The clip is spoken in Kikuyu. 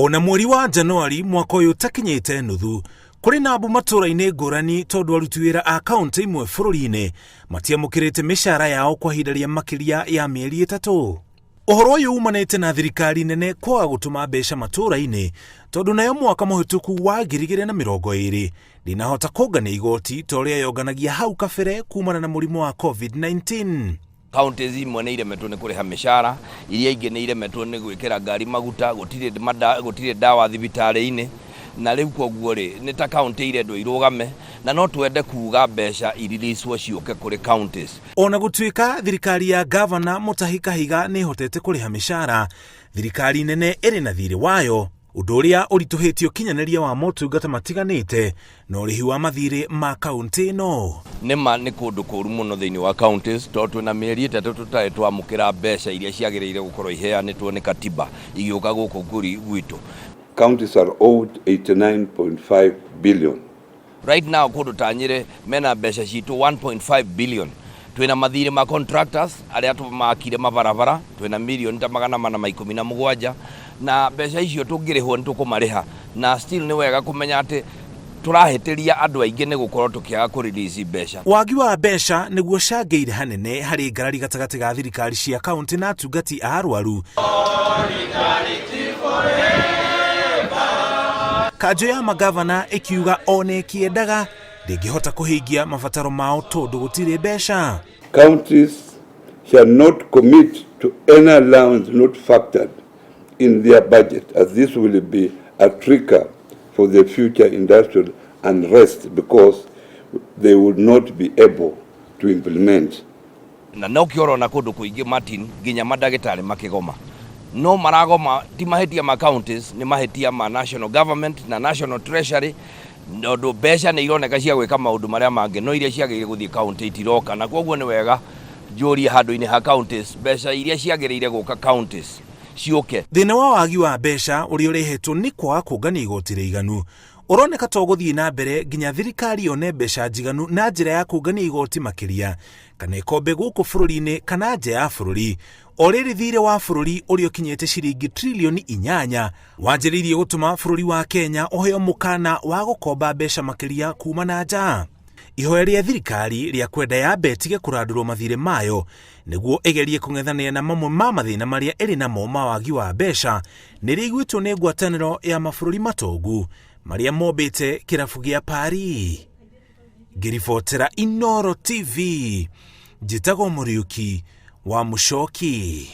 Ona mweri wa Januari mwaka ũyũ ũtakinyĩte nuthu, kũrĩ na mbu matũũra-inĩ ngũrani tondũ aruti wĩra a kaũntĩ imwe bũrũri-inĩ matiamũkĩrĩte mĩcara yao kwa ihinda rĩa makĩria ya mĩeri ĩtatũ. Ũhoro ũyũ umanĩte na thirikari nene kwaga gũtũma mbeca matũũra-inĩ tondũ nayo mwaka mũhĩtũku wa 2020 ndĩnahota kũngania igoti ta ũrĩa yonganagia hau kabere kumana na mũrimũ wa COVID-19. Counties imwe nĩ iremetwo nĩ kũrĩha mĩcara, iria ingĩ nĩ iremetwo nĩ gwĩkĩra ngari maguta, gũtirĩ mada, gũtirĩ ndawa thibitarĩ-inĩ, na rĩu koguo rĩ, nĩ ta county irendwo irũgame, na no twende kuga mbeca i-release-wo ciũke kũrĩ counties. Ona gũtuĩka thirikari ya Gavana Mutahi Kahiga nĩ ĩhotete kũrĩha mĩcara, thirikari nene ĩrĩ na thirĩ wayo, ũndũ ũrĩa ũritũhĩtie ũkinyanĩria wa motungata matiganĩte na ũrĩhi wa mathirĩ ma kaũntĩ ĩno. Nĩ ma nĩ kũndũ kũru mũno thĩinĩ wa counties tondũ twĩna mĩeri ĩtatũ tũtarĩ twamũkĩra mbeca iria ciagĩrĩire gũkorwo iheanĩtwo nĩ katiba igĩũka gũkũ gwitũ. Counties are owed 89.5 billion. Right now kũndũ ta Nyĩrĩ mena mbeca citũ 1.5 billion. Twĩna mathirĩ ma contractors arĩa makire mabarabara, twĩna mirioni ta 417, na mbeca icio tũngĩrĩhwo nĩ tũkũmarĩha, na still nĩ wega kũmenya atĩ tũrahĩtĩria andũ aingĩ nĩ gũkorwo tũkĩaga kũ release mbeca. Wagi wa mbeca nĩguo ũcangĩire hanene harĩ ngarari gatagatĩ ga thirikari cia kaũntĩ na atungati a arwaru. Kanjũ ya magavana ĩkiuga ona ĩkĩendaga ndĩngĩhota kũhingia mabataro mao tondũ gũtirĩ mbeca. Counties shall not commit to any allowance not factored in their budget, as this will be a trigger for the future industrial unrest because they would not be able to implement. Na nokĩo ũrona kũndũ kũingĩ Martin, nginya mandagĩtarĩ makĩgoma. No maragoma ti mahĩtia ma counties, nĩ mahĩtia ma national government na national treasury, tondũ mbeca nĩ ironeka cia gwĩka maũndũ marĩa mangĩ, no iria ciagĩrĩire gũthiĩ county itiroka. Na koguo nĩ wega njũrie handũ-inĩ ha counties, mbeca iria ciagĩrĩire gũka counties ciũke. Thĩna wa wagi wa mbeca ũrĩa ũrehetwo nĩ kwaga kũngania igoti rĩiganu ũroneka to gũthiĩ na mbere nginya thirikari yone mbeca njiganu na njĩra ya kũngania igoti makĩria kana ĩkombe gũkũ bũrũri-inĩ kana nja ya bũrũri. O rĩrĩ thirĩ wa bũrũri ũrĩa ũkinyĩte ciringi trilioni 8 wanjĩrĩirie gũtũma bũrũri wa Kenya ũheo mũkana wa gũkomba mbeca makĩria kuma na nja. Ihoya rĩa thirikari rĩa kwenda yambe ĩtige kũrandũrwo mathirĩ mayo nĩguo ĩgerie kũng'ethanĩra na mamwe ma mathĩna marĩa ĩrĩ namo ma wagi wa mbeca nĩ rĩiguĩtwo nĩ ngwatanĩro ya mabũrũri matongu marĩa mombĩte kĩrabu gĩa Paris. Ngĩribotera Inooro TV, njĩtagwo Mũriũki wa Mũcoki.